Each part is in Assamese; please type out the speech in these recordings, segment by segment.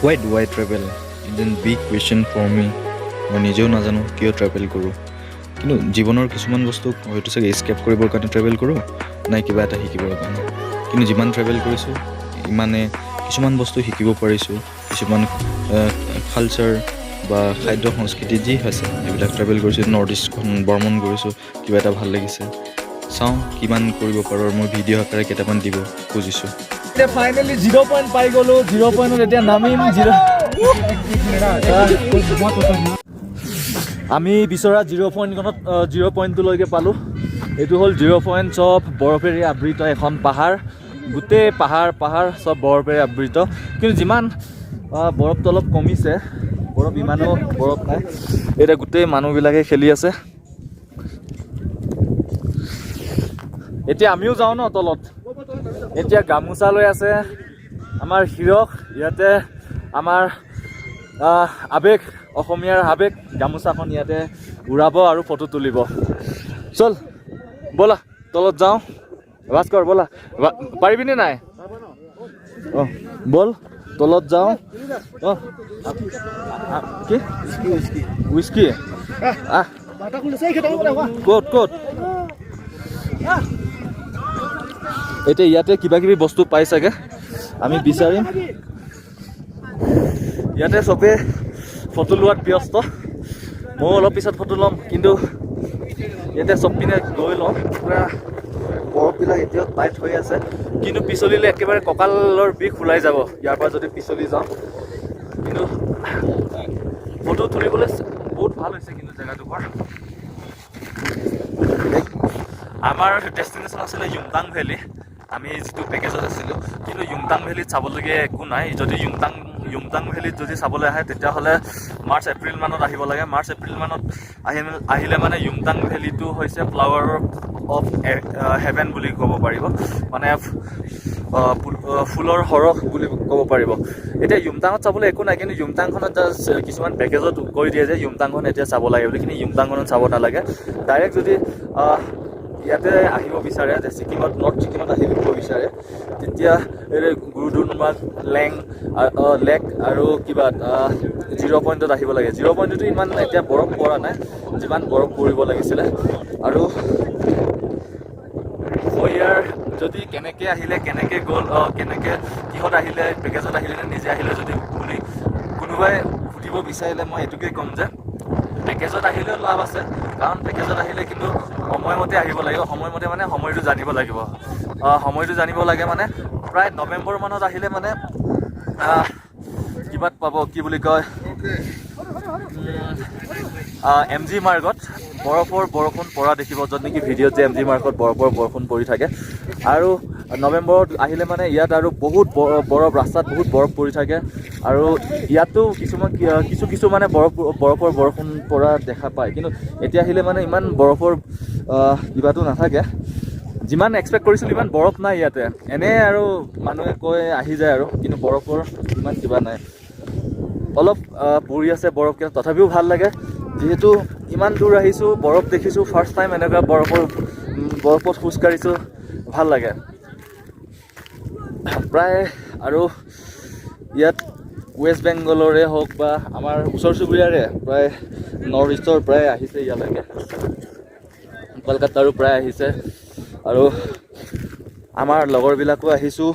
Why do I travel? It's a big question for me. মই নিজেও নাজানো কিয় ট্ৰেভেল কৰোঁ। কিন্তু জীৱনৰ কিছুমান বস্তু হয়তো চাগে এস্কেপ কৰিবৰ কাৰণে ট্ৰেভেল কৰোঁ, নাই কিবা এটা শিকিবৰ কাৰণে। কিন্তু যিমান ট্ৰেভেল কৰিছোঁ, ইমানে কিছুমান বস্তু শিকিব পাৰিছোঁ। কিছুমান কালচাৰ বা খাদ্য সংস্কৃতি যি হৈছে, এইবিলাক ট্ৰেভেল কৰিছোঁ। নৰ্থ ইষ্টখন ভ্ৰমণ কৰিছোঁ, কিবা এটা ভাল লাগিছে। চাওঁ কিমান কৰিব পাৰোঁ আৰু মই ভিডিঅ' আকাৰে কেইটামান দিব খুজিছোঁ। এতিয়া ফাইনেলি জিৰ' পইণ্ট পাই গ'লো। জিৰ' পইণ্টত এতিয়া নামিম। জিৰ' আমি বিচৰা জিৰ' পইণ্টখনত, জিৰ' পইণ্টটোলৈকে পালোঁ। এইটো হ'ল জিৰ' পইণ্ট। চব বৰফেৰে আবৃত এখন পাহাৰ। গোটেই পাহাৰ পাহাৰ চব বৰফেৰে আবৃত। কিন্তু যিমান বৰফটো অলপ কমিছে, বৰফ ইমানো বৰফ নাই। এতিয়া গোটেই মানুহবিলাকে খেলি আছে। এতিয়া আমিও যাওঁ ন তলত। এতিয়া গামোচা লৈ আছে আমাৰ হিৰক। ইয়াতে আমাৰ আৱেগ, অসমীয়াৰ আৱেগ, গামোচাখন ইয়াতে উৰাব আৰু ফটো তুলিব। চল, ব'লা তলত যাওঁ। ভাস্কৰ, ব'লা। পাৰিবিনে নাই? অঁ, ব'ল তলত যাওঁ। অঁ, কি উইস্কি? আহ, ক'ত ক'ত? এতিয়া ইয়াতে কিবা কিবি বস্তু পাই চাগে, আমি বিচাৰিম। ইয়াতে চবে ফটো লোৱাত ব্যস্ত। ময়ো অলপ পিছত ফটো ল'ম, কিন্তু ইয়াতে চব পিনে গৈ লওঁ। পূৰা বৰফবিলাক এতিয়াও টাইট হৈ আছে, কিন্তু পিছলিলে একেবাৰে কঁকালৰ বিষ ওলাই যাব ইয়াৰ পৰা যদি পিছলি যাওঁ। কিন্তু ফটো তুলিবলৈ বহুত ভাল হৈছে কিন্তু জেগাডোখৰ। আমাৰ ডেষ্টিনেশ্যন আছিলে য়ুমটাং ভেলী, আমি যিটো পেকেজত আছিলোঁ। কিন্তু য়ুমটাং ভেলীত চাবলগীয়া একো নাই। যদি য়ুমটাং ভেলীত যদি চাবলৈ আহে, তেতিয়াহ'লে মাৰ্চ এপ্ৰিল মানত আহিব লাগে। মাৰ্চ এপ্ৰিল মানত আহিলে মানে য়ুমটাং ভেলীটো হৈছে ফ্লাৱাৰ অফ হেভেন বুলি ক'ব পাৰিব, মানে ফুলৰ সৰস বুলি ক'ব পাৰিব। এতিয়া য়ুমটাঙত চাবলৈ একো নাই, কিন্তু য়ুমটাংখনত জাষ্ট কিছুমান পেকেজত কৈ দিয়ে যে য়ুমটাংখন এতিয়া চাব লাগে বুলি, কিন্তু য়ুমটাংখনত চাব নালাগে। ডাইৰেক্ট যদি ইয়াতে আহিব বিচাৰে, যে ছিকিমত, নৰ্থ ছিকিমত আহিব বিচাৰে, তেতিয়া এই গুৰুদুংমাৰ লেক আৰু কিবা জিৰ' পইণ্টত আহিব লাগে। জিৰ' পইণ্টতো ইমান এতিয়া বৰফ পৰা নাই, যিমান বৰফ পৰিব লাগিছিলে। আৰু ইয়াৰ যদি কেনেকৈ আহিলে, কেনেকৈ গ'ল, কেনেকৈ কিহত আহিলে, পেকেজত আহিলে নে নিজে আহিলে যদি বুলি কোনোবাই সুধিব বিচাৰিলে, মই এইটোকে ক'ম যে পেকেজত আহিলেও লাভ আছে। কাৰণ পেকেজত আহিলে কিন্তু সময়মতে আহিব লাগিব। সময়মতে মানে সময়টো জানিব লাগিব। সময়টো জানিব লাগে মানে প্ৰায় নৱেম্বৰ মানত আহিলে মানে কিবাত পাব, কি বুলি কয়, এম জি মাৰ্গত বৰফৰ বৰষুণ পৰা দেখিব, য'ত নেকি ভিডিঅ'ত যে এম জি মাৰ্গত বৰফৰ বৰষুণ পৰি থাকে। আৰু নৱেম্বৰত আহিলে মানে ইয়াত আৰু বহুত বৰফ, ৰাস্তাত বহুত বৰফ পৰি থাকে। আৰু ইয়াতো কিছুমান কিছু কিছু মানে বৰফৰ বৰষুণ পৰা দেখা পায়। কিন্তু এতিয়া আহিলে মানে ইমান বৰফৰ কিবাটো নাথাকে। যিমান এক্সপেক্ট কৰিছিলোঁ ইমান বৰফ নাই ইয়াতে। এনেই আৰু মানুহে কৈ আহি যায় আৰু, কিন্তু বৰফৰ ইমান কিবা নাই। অলপ পৰি আছে বৰফ, কিন্তু তথাপিও ভাল লাগে। যিহেতু ইমান দূৰ আহিছোঁ, বৰফ দেখিছোঁ, ফাৰ্ষ্ট টাইম এনেকুৱা বৰফত খোজ কাঢ়িছোঁ, ভাল লাগে প্ৰায়। আৰু ইয়াত ৱেষ্ট বেংগলৰে হওক বা আমাৰ ওচৰ চুবুৰীয়াৰে প্ৰায় নৰ্থ ইষ্টৰ প্ৰায় আহিছে ইয়ালৈকে, কলকাতাৰো প্ৰায় আহিছে। আৰু আমাৰ লগৰবিলাকো আহিছোঁ,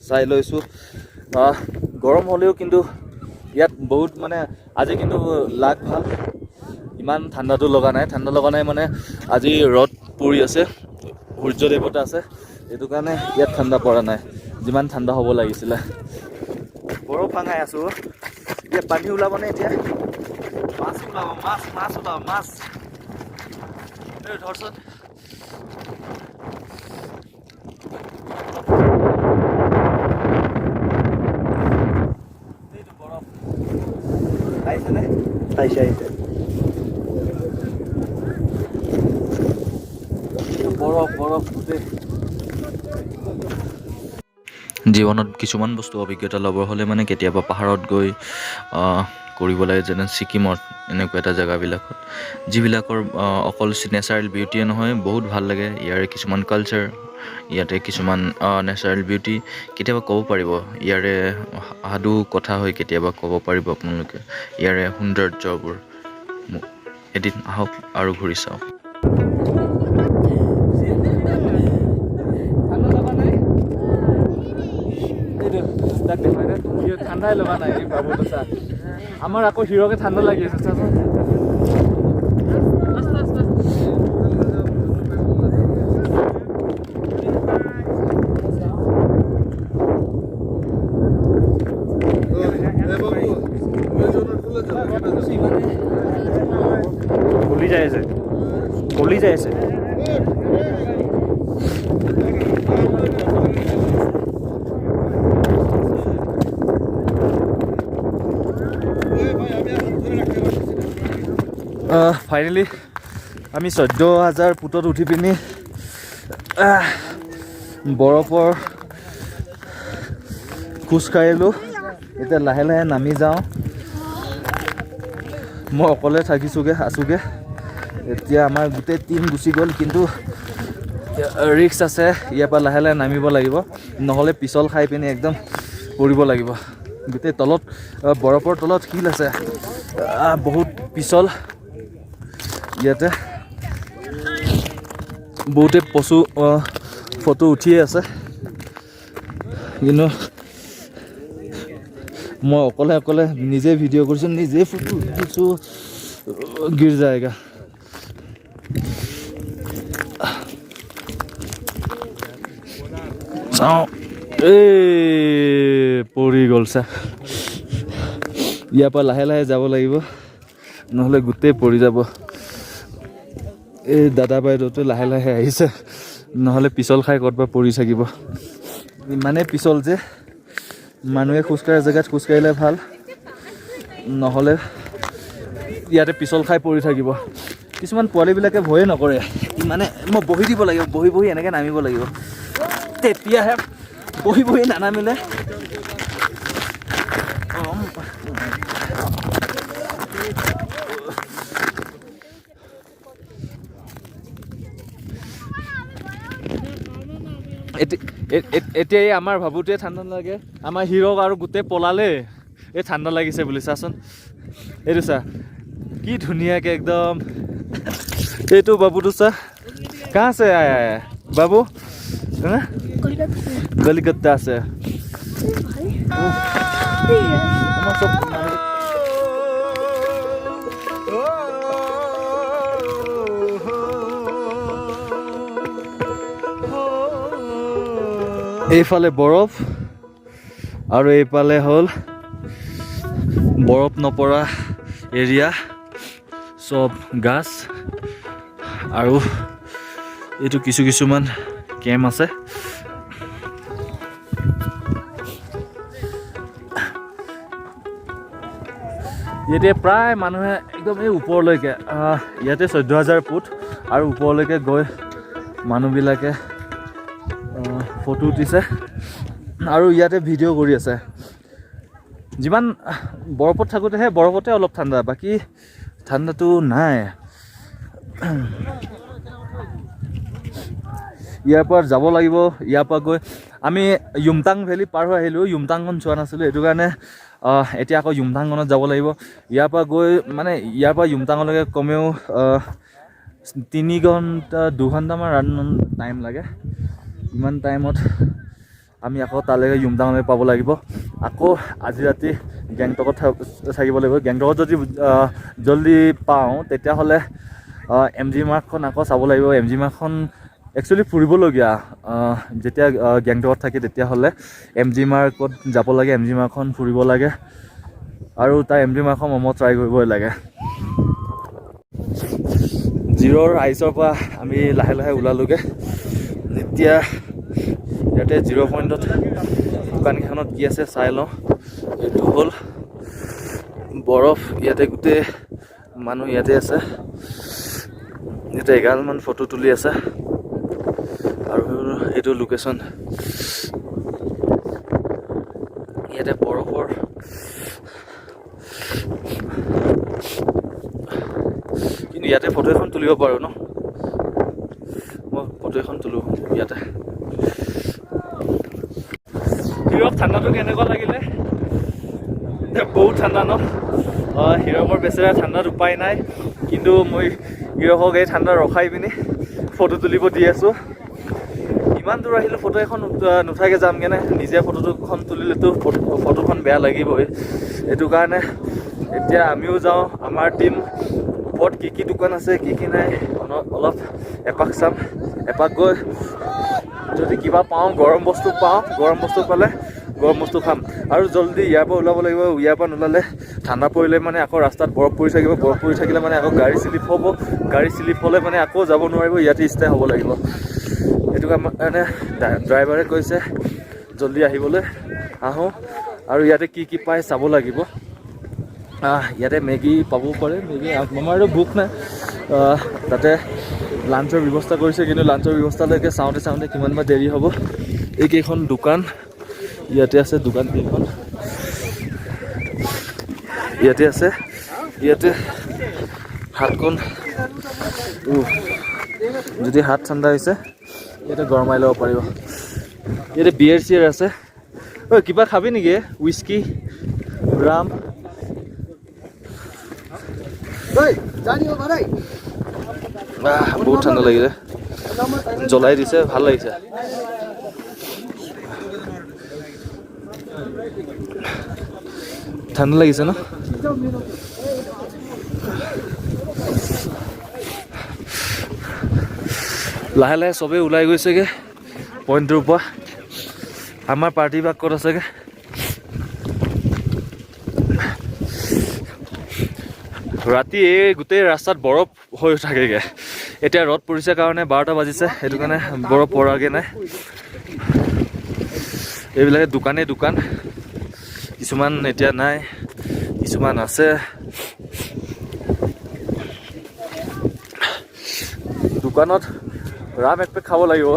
চাই লৈছোঁ। গৰম হ'লেও কিন্তু ইয়াত বহুত মানে আজি কিন্তু লাক ভাল, ইমান ঠাণ্ডাটো লগা নাই। ঠাণ্ডা লগা নাই মানে আজি ৰ'দ পৰি আছে, সূৰ্য দেৱতা আছে, সেইটো কাৰণে ইয়াত ঠাণ্ডা পৰা নাই যিমান ঠাণ্ডা হ'ব লাগিছিলে। বৰফ ভাঙাই আছোঁ। এতিয়া পানী ওলাবনে? এতিয়া মাছ ওলাব, মাছ মাছ ওলাব, মাছ। এই ধৰচোন। এইটো বৰফ আহিছেনে? আহিছে, আহিছে। এইটো বৰফ, বৰফ গোটেই। জীৱনত কিছুমান বস্তু অভিজ্ঞতা ল'ব হ'লে মানে কেতিয়াবা পাহাৰত গৈ কৰিব লাগে, যেনে ছিকিমত এনেকুৱা এটা জেগাবিলাকত, যিবিলাকৰ অকল নেচাৰেল বিউটিয়ে নহয়, বহুত ভাল লাগে ইয়াৰে কিছুমান কালচাৰ। ইয়াতে কিছুমান নেচাৰেল বিউটি কেতিয়াবা ক'ব পাৰিব, ইয়াৰে সাধু কথা হৈ কেতিয়াবা ক'ব পাৰিব আপোনালোকে ইয়াৰে সৌন্দৰ্যবোৰ। এদিন আহক আৰু ঘূৰি চাওক। ঠাণ্ডা লগা নাই? এইটো তাক দেখুৱাই দে, সি ঠাণ্ডাই লগা নাই। এই বাবুটো চা, আমাৰ আকৌ হিৰকে ঠাণ্ডা লাগি আছে, চাচোন। গলি যাই আছে, গলি যাই আছে। ফাইনেলি আমি 14,000 ফুটত উঠি পিনি বৰফৰ খোজ কাঢ়িলোঁ। এতিয়া লাহে লাহে নামি যাওঁ। মই অকলে থাকিছোঁগৈ, আছোঁগৈ। এতিয়া আমাৰ গোটেই টীম গুচি গ'ল, কিন্তু ৰিস্ক আছে। ইয়াৰ পৰা লাহে লাহে নামিব লাগিব, নহ'লে পিছল খাই পিনি একদম পৰিব লাগিব। গোটেই তলত বৰফৰ তলত শিল আছে, বহুত পিছল। ইয়াতে বহুতে পশু ফটো উঠিয়ে আছে, কিন্তু মই অকলে অকলে নিজে ভিডিঅ' কৰিছোঁ, নিজে ফটো উঠিছোঁ। গিৰ যায়গা। চাওঁ, এই পৰি গ'ল চা। ইয়াৰ পৰা লাহে লাহে যাব লাগিব, নহ'লে গোটেই পৰি যাব। এই দাদা বাইদেউটো লাহে লাহে আহিছে, নহ'লে পিছল খাই ক'ৰবাত পৰি থাকিব। ইমানেই পিছল যে মানুহে খোজকঢ়া জেগাত খোজকাঢ়িলে ভাল, নহ'লে ইয়াতে পিছল খাই পৰি থাকিব। কিছুমান পোৱালিবিলাকে ভয়ে নকৰে, ইমানে মই বহি দিব লাগিব, বহি বহি এনেকৈ নামিব লাগিব, তেতিয়াহে। বহি বহি নানামিলে এতিয়া এই আমাৰ ভাবোঁতে ঠাণ্ডা নালাগে। আমাৰ হিৰক আৰু গোটেই পলালে, এই ঠাণ্ডা লাগিছে বুলি। চাচোন এইটো চা, কি ধুনীয়াকৈ একদম। এইটো বাবুটো চা, कहाँ से आया है बाबू? हाँ? कलकत्ता से। আমাৰ চব মানুহ। এইফালে বৰফ আৰু এইফালে হ'ল বৰফ নপৰা এৰিয়া, চব গাছ আৰু এইটো কিছু কিছুমান কেম্প আছে। ইয়াতে প্ৰায় মানুহে একদম এই ওপৰলৈকে, ইয়াতে 14,000 ফুট আৰু ওপৰলৈকে গৈ মানুহবিলাকে ফটো উঠিছে আৰু ইয়াতে ভিডিঅ' কৰি আছে। যিমান বৰফত থাকোঁতেহে বৰফতে অলপ ঠাণ্ডা, বাকী ঠাণ্ডাটো নাই। ইয়াৰ পৰা যাব লাগিব। ইয়াৰ পৰা গৈ আমি য়ুমতাং ভেলী পাৰ হৈ আহিলোঁ, য়ুমতাংখন চোৱা নাছিলোঁ, সেইটো কাৰণে এতিয়া আকৌ য়ুমতাংখনত যাব লাগিব। ইয়াৰ পৰা গৈ মানে ইয়াৰ পৰা য়ুমতাঙলৈকে কমেও 3 ঘণ্টা 2 ঘণ্টামান ৰান টাইম লাগে। ইমান টাইমত আমি আকৌ তালৈকে য়ুমতাঙলৈ পাব লাগিব। আকৌ আজি ৰাতি গেংটকত থাকিব লাগিব। গেংটকত যদি জল্দি পাওঁ, তেতিয়াহ'লে এম জি মাৰ্গখন আকৌ চাব লাগিব। এম জি মাৰ্গখন একচুৱেলি ফুৰিবলগীয়া। যেতিয়া গেংটকত থাকে, তেতিয়াহ'লে এম জি মাৰ্গত যাব লাগে, এম জি মাৰ্গখন ফুৰিব লাগে আৰু তাৰ এম জি মাৰ্গখন ম'ম' ট্ৰাই কৰিবই লাগে। জিৰ'ৰ আইচৰ পৰা আমি লাহে লাহে ওলালোগৈ। এতিয়া ইয়াতে জিৰ' পইণ্টত দোকানকেইখনত কি আছে চাই লওঁ। এইটো হ'ল বৰফ, ইয়াতে গোটেই মানুহ ইয়াতে আছে। ইয়াতে এগালমান ফটো তুলি আছে আৰু এইটো লোকেশ্যন ইয়াতে বৰফৰ। কিন্তু ইয়াতে ফটো এখন তুলিব পাৰোঁ ন? মই ফটো এখন তোলোঁ ইয়াতে। হিৰক, ঠাণ্ডাটো কেনেকুৱা লাগিলে? বহুত ঠাণ্ডা ন? অঁ, হিৰকৰ বেচেৰা ঠাণ্ডাত উপায় নাই। কিন্তু মই হিৰকক এই ঠাণ্ডা ৰখাই পিনি ফটো তুলিব দি আছোঁ। ইমান দূৰ আহিলোঁ, ফটো এখন নুঠাকৈ যাম কেনে? নিজে ফটোখন তুলিলেতো ফটোখন বেয়া লাগিবই। সেইটো কাৰণে এতিয়া আমিও যাওঁ। আমাৰ টীম ওপৰত কি কি দোকান আছে, কি কি নাই, অলপ এপাক চাম। এপাক গৈ যদি কিবা পাওঁ, গৰম বস্তু পাওঁ, গৰম বস্তু পালে গৰম বস্তু খাম আৰু জল্দি ইয়াৰ পৰা ওলাব লাগিব। ইয়াৰ পৰা নোলালে ঠাণ্ডা পৰিলে মানে আকৌ ৰাস্তাত বৰফ পৰি থাকিব। বৰফ পৰি থাকিলে মানে আকৌ গাড়ী শ্লিপ হ'ব। গাড়ী শ্লিপ হ'লে মানে আকৌ যাব নোৱাৰিব, ইয়াতে ষ্টে হ'ব লাগিব। সেইটো কাৰণে ড্ৰাইভাৰে কৈছে জল্দি আহিবলৈ। আহোঁ আৰু ইয়াতে কি কি পায় চাব লাগিব। ইয়াতে মেগী পাব পাৰে। মেগী আমাৰতো ভোক নাই। তাতে লাঞ্চৰ ব্যৱস্থা কৰিছে, কিন্তু লাঞ্চৰ ব্যৱস্থালৈকে চাওঁতে চাওঁতে কিমান বা দেৰি হ'ব। এইকেইখন দোকান ইয়াতে আছে। দোকান কেইখন ইয়াতে আছে। ইয়াতে হাতখন যদি হাত ঠাণ্ডা হৈছে, ইয়াতে গৰমাই ল'ব পাৰিব। ইয়াতে বিয়েৰ চিয়েৰ আছে। ঐ, কিবা খাবি নেকি? উইস্কি, ৰাম? বহুত ঠাণ্ডা লাগিলে। জ্বলাই দিছে, ভাল লাগিছে। ঠাণ্ডা লাগিছে ন? লাহে লাহে চবেই ওলাই গৈছেগৈ পইণ্টটোৰ পৰা। আমাৰ পাৰ্টি বা ক'ত আছেগৈ? ৰাতি এই গোটেই ৰাস্তাত বৰফ হৈ থাকেগৈ। এতিয়া ৰ'দ পৰিছে কাৰণে, 12টা বাজিছে, সেইটো কাৰণে বৰফ পৰাগৈ নাই। এইবিলাকে দোকানেই দোকান, কিছুমান এতিয়া নাই, কিছুমান আছে। দোকানত ৰাম এক পেক খাব লাগিব,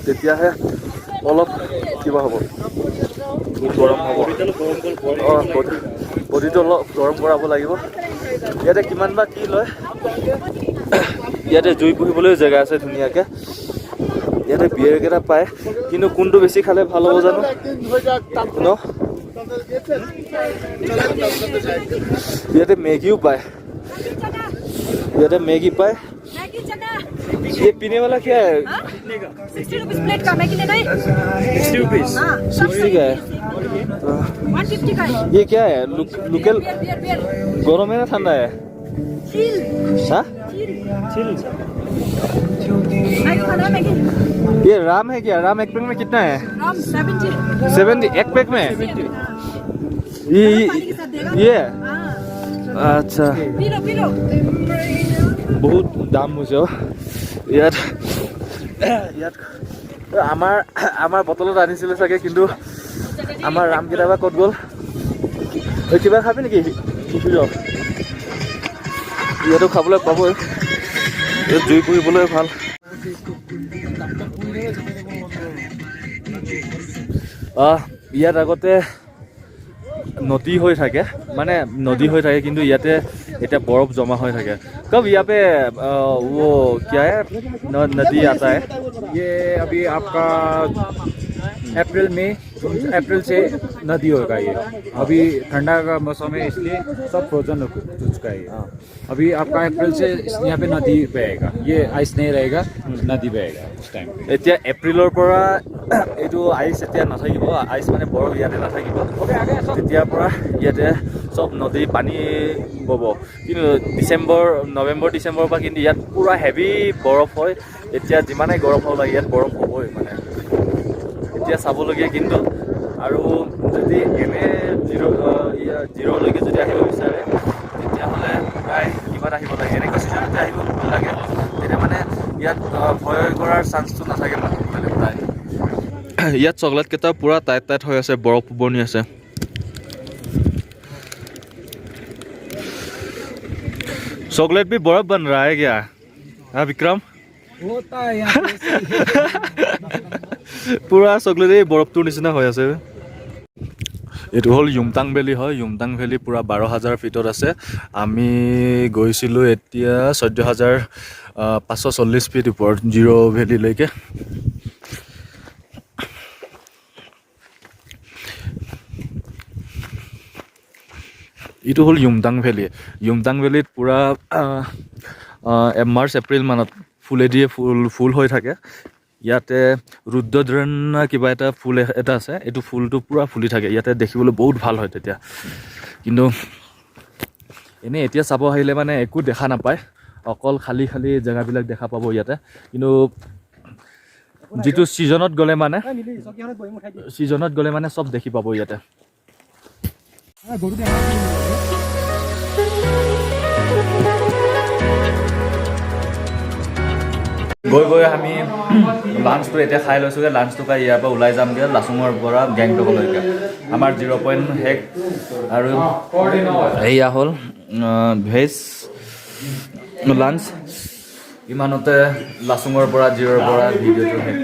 তেতিয়াহে অলপ কিবা হ'ব, গৰম হ'ব। অঁ, বডিটো অলপ গৰম কৰাব লাগিব। ইয়াতে কিমান বা কি লয়। ইয়াতে জুই পুহিবলৈও জেগা আছে ধুনীয়াকৈ। ইয়াতে বিয়েৰ কেইটা পায়, কিন্তু কোনটো বেছি খালে ভাল হ'ব জানো ন? ইয়াতে মেগীও পায়। ইয়াতে মেগী পায়। ये पीने वाला क्या है? 60 रुपीज प्लेट का मैगी लेना है। 60 रुपीज? हाँ। 60 का है। 150 का है। ये क्या है? लोकल? Beer, beer, beer. गरम है ना ठंडा है? चिल। हाँ। चिल। मैगी खाना है मैगी? ये राम है क्या? राम एक पैक में कितना है? राम 70। 70 एक पैक में? ये ये আচ্ছা। P low, P low. বহুত দাম হৈছে অ'। ইয়াত ইয়াত আমাৰ বটলত আনিছিলে চাগে, কিন্তু আমাৰ ৰামকেইটা বা ক'ত গ'ল? ঐ, কিবা খাবি নেকি হিৰক? ইয়াতো খাবলৈ পাবই। ইয়াত জুই পুহিবলৈ ভাল। ইয়াত আগতে নদী হৈ থাকে, মানে নদী হৈ থাকে, কিন্তু ইয়াতে এতিয়া বৰফ জমা হৈ থাকে। कब यहाँ पे वो क्या है, नदी आता है? ये अभी आपका अप्रैल में, अप्रैल से नदी होगा ये। अभी ठंडा का मौसम है, इसलिए सब फ्रोजन हो चुका है ये। अभी आपका अप्रैल से यहाँ पे नदी बहेगा, ये आइस नहीं रहेगा, नदी बहेगा उस टाइम पे। এতিয়া এপ্ৰিলৰ পৰা এইটো আইচ এতিয়া নাথাকিব। আইচ মানে বৰফ ইয়াতে নাথাকিব। তেতিয়াৰ পৰা ইয়াতে চব নদী পানী বব। কিন্তু ডিচেম্বৰ, নৱেম্বৰ, ডিচেম্বৰৰ পৰা কিন্তু ইয়াত পূৰা হেভি বৰফ হয়। এতিয়া যিমানেই গৰম হ'ব লাগে, ইয়াত বৰফ হ'বই মানে। এতিয়া চাবলগীয়া কিন্তু। আৰু যদি এনে জিৰ'লৈকে যদি আহিব বিচাৰে, তেতিয়াহ'লে প্ৰায় কিবাত আহিব লাগে, এনেকুৱা ছিজনতে আহিব লাগে। তেতিয়া মানে ইয়াত ভয় কৰাৰ চান্সটো নাথাকে মানে প্ৰায়। ইয়াত চকলেট কেইটা পূৰা টাইট টাইট হৈ আছে, বৰফ বনি আছে। चॉकलेट भी बर्फ बन रहा है क्या? हाँ विक्रम, होता है यहाँ। পুৰা চকলেট এই বৰফটোৰ নিচিনা হৈ আছে। এইটো হ'ল য়ুমতাং ভেলী হয়। য়ুমতাং ভেলী পূৰা 12,000 ফিটত আছে। আমি গৈছিলোঁ এতিয়া 14,540 ফিট ওপৰত, জিৰ' ভেলীলৈকে। এইটো হ'ল য়ুমতাং ভেলী। য়ুমতাং ভেলীত পূৰা মাৰ্চ এপ্ৰিল মানত ফুলেদিয়ে ফুল ফুল হৈ থাকে। ইয়াতে ৰুদ্ৰদ্ৰণ কিবা এটা ফুল এটা আছে, এইটো ফুলটো পূৰা ফুলি থাকে ইয়াতে, দেখিবলৈ বহুত ভাল হয় তেতিয়া। কিন্তু এনেই এতিয়া চাব আহিলে মানে একো দেখা নাপায়, অকল খালী খালী জেগাবিলাক দেখা পাব ইয়াতে। কিন্তু যিটো ছিজনত গ'লে মানে চব দেখি পাব ইয়াতে। গৈ গৈ আমি লাঞ্চটো এতিয়া খাই লৈছোঁগৈ। লাঞ্চটো খাই ইয়াৰ পৰা ওলাই যামগৈ লাচুঙৰ পৰা গেংটকলৈকে। আমাৰ জিৰ' পইণ্ট শেষ আৰু এয়া হ'ল ভেজ লাঞ্চ। ইমানতে লাচুঙৰ পৰা, জিৰ'ৰ পৰা ভিডিঅ'টো শেষ।